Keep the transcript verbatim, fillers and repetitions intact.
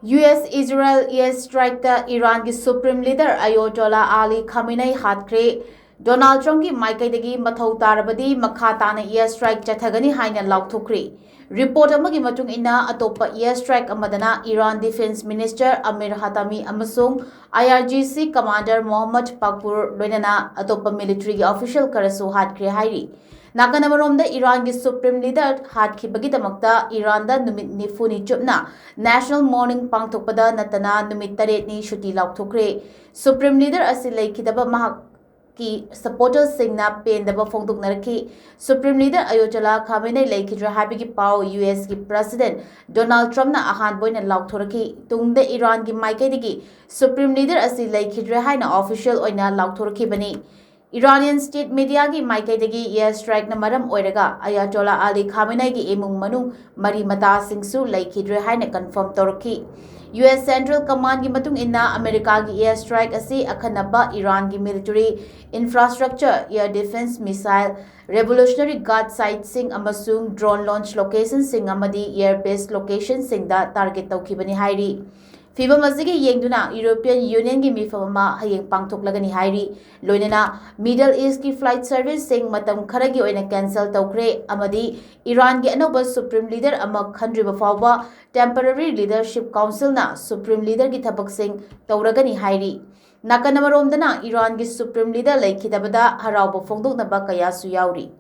U S Israel air strikeꯇ ꯏꯔꯥꯟꯒꯤ Supreme Leader Ayatollah Ali Khamenei ꯍꯥꯠꯈ꯭ꯔꯦ꯫ ꯗꯣꯅꯥꯜꯗ ꯇ꯭ꯔꯝꯞꯀꯤ ꯃꯥꯏꯀꯩꯗꯒꯤ ꯃꯊꯧ ꯇꯥꯔꯕꯗꯤ ꯃꯈꯥ ꯇꯥꯅ air strike ꯆꯠꯊꯒꯅꯤ ꯍꯥꯏꯅ ꯂꯥꯎꯊꯣꯛꯈ꯭ꯔꯦ꯫ ꯔꯤꯄꯣꯔꯠ ꯑꯃꯒꯤ ꯃꯇꯨꯡ ꯏꯟꯅ, ꯑꯇꯣꯞꯄ air strike ꯑꯃꯗꯅ Iran Defence Minister Amir Hatami ꯑꯃꯁꯨꯡ I R G C commander Mohammad Pakpour ꯂꯣꯏꯅꯅ ꯑꯇꯣꯞꯄ militaryꯒꯤ official ꯈꯔꯁꯨ ꯍꯥꯠꯈ꯭ꯔꯦ ꯍꯥꯏꯔꯤ꯫ ꯅꯥꯀꯟ ꯑꯃꯔꯣꯝꯗ, ꯏꯔꯥꯟꯒꯤ Supreme Leader ꯍꯥꯠꯈꯤꯕꯒꯤꯗꯃꯛꯇ ꯏꯔꯥꯟꯗ ꯅꯨꯃꯤꯠ ꯅꯤꯐꯨꯅꯤ ꯆꯨꯞꯅ national mourning ꯄꯥꯡꯊꯣꯛꯄꯗ ꯅꯠꯇꯅ ꯅꯨꯃꯤꯠ ꯇꯔꯦꯠꯅꯤ ꯁꯨꯇꯤ ꯂꯥꯎꯊꯣꯛꯈ꯭ꯔꯦ꯫ Supreme Leader ꯑꯁꯤ ꯂꯩꯈꯤꯗꯕ ꯃꯍꯥꯛꯀꯤ supporterꯁꯤꯡꯅ ꯄꯦꯟꯗꯕ ꯐꯣꯡꯗꯣꯛꯅꯔꯛꯈꯤ꯫ Supreme Leader Ayatollah Khamenei ꯂꯩꯈꯤꯗ꯭ꯔꯦ ꯍꯥꯏꯕꯒꯤ ꯄꯥꯎ ꯌꯨ ꯑꯦꯁꯀꯤ President ꯗꯣꯅꯥꯜꯗ ꯇ꯭ꯔꯝꯞꯅ ꯑꯍꯥꯟꯕ ꯑꯣꯏꯅ ꯂꯥꯎꯊꯣꯔꯛꯈꯤ꯫ ꯇꯨꯡꯗ ꯏꯔꯥꯟꯒꯤ ꯃꯥꯏꯀꯩꯗꯒꯤ Supreme Leader ꯑꯁꯤ ꯂꯩꯈꯤꯗ꯭ꯔꯦ ꯍꯥꯏꯅ official ꯑꯣꯏꯅ ꯂꯥꯎꯊꯣꯔꯛꯈꯤꯕꯅꯤ꯫ Iranian state mediaꯒꯤ ꯃꯥꯏꯀꯩꯗꯒꯤ air strikeꯅ ꯃꯔꯝ ꯑꯣꯏꯔꯒ Ayatollah Ali Khameneiꯒꯤ ꯏꯃꯨꯡ ꯃꯅꯨꯡ ꯃꯔꯤ ꯃꯇꯥꯁꯤꯡꯁꯨ ꯂꯩꯈꯤꯗ꯭ꯔꯦ ꯍꯥꯏꯅ confirm ꯇꯧꯔꯛꯈꯤ꯫ U S Central Commandꯒꯤ ꯃꯇꯨꯡ ꯏꯟꯅ, ꯑꯃꯦꯔꯤꯀꯥꯒꯤ air strike ꯑꯁꯤ ꯑꯈꯟꯅꯕ ꯏꯔꯥꯟꯒꯤ military infrastructure, air defence missile, Revolutionary Guard siteꯁꯤꯡ ꯑꯃꯁꯨꯡ drone launch locationꯁꯤꯡ ꯑꯃꯗꯤ air base locationꯁꯤꯡꯗ target ꯇꯧꯈꯤꯕꯅꯤ ꯍꯥꯏꯔꯤ꯫ ꯐꯤꯚꯝ ꯑꯁꯤꯒꯤ ꯌꯦꯡꯗꯨꯅ European Unionꯒꯤ ꯃꯤꯐꯝ ꯑꯃ ꯍꯌꯦꯡ ꯄꯥꯡꯊꯣꯛꯂꯒꯅꯤ ꯍꯥꯏꯔꯤ꯫ ꯂꯣꯏꯅꯅ Middle Eastꯀꯤ flight serviceꯁꯤꯡ ꯃꯇꯝ ꯈꯔꯒꯤ ꯑꯣꯏꯅ cancel ꯇꯧꯈ꯭ꯔꯦ ꯑꯃꯗꯤ ꯏꯔꯥꯟꯒꯤ ꯑꯅꯧꯕ Supreme Leader ꯑꯃ ꯈꯟꯗ꯭ꯔꯤꯕ ꯐꯥꯎꯕ Temporary Leadership Councilꯅ Supreme Leaderꯒꯤ ꯊꯕꯛꯁꯤꯡ ꯇꯧꯔꯒꯅꯤ ꯍꯥꯏꯔꯤ꯫ ꯅꯥꯀꯟ ꯑꯃꯔꯣꯝꯗꯅ, ꯏꯔꯥꯟꯒꯤ Supreme Leader ꯂꯩꯈꯤꯗꯕꯗ ꯍꯔꯥꯎꯕ ꯐꯣꯡꯗꯣꯛꯅꯕ ꯀꯌꯥꯁꯨ ꯌꯥꯎꯔꯤ꯫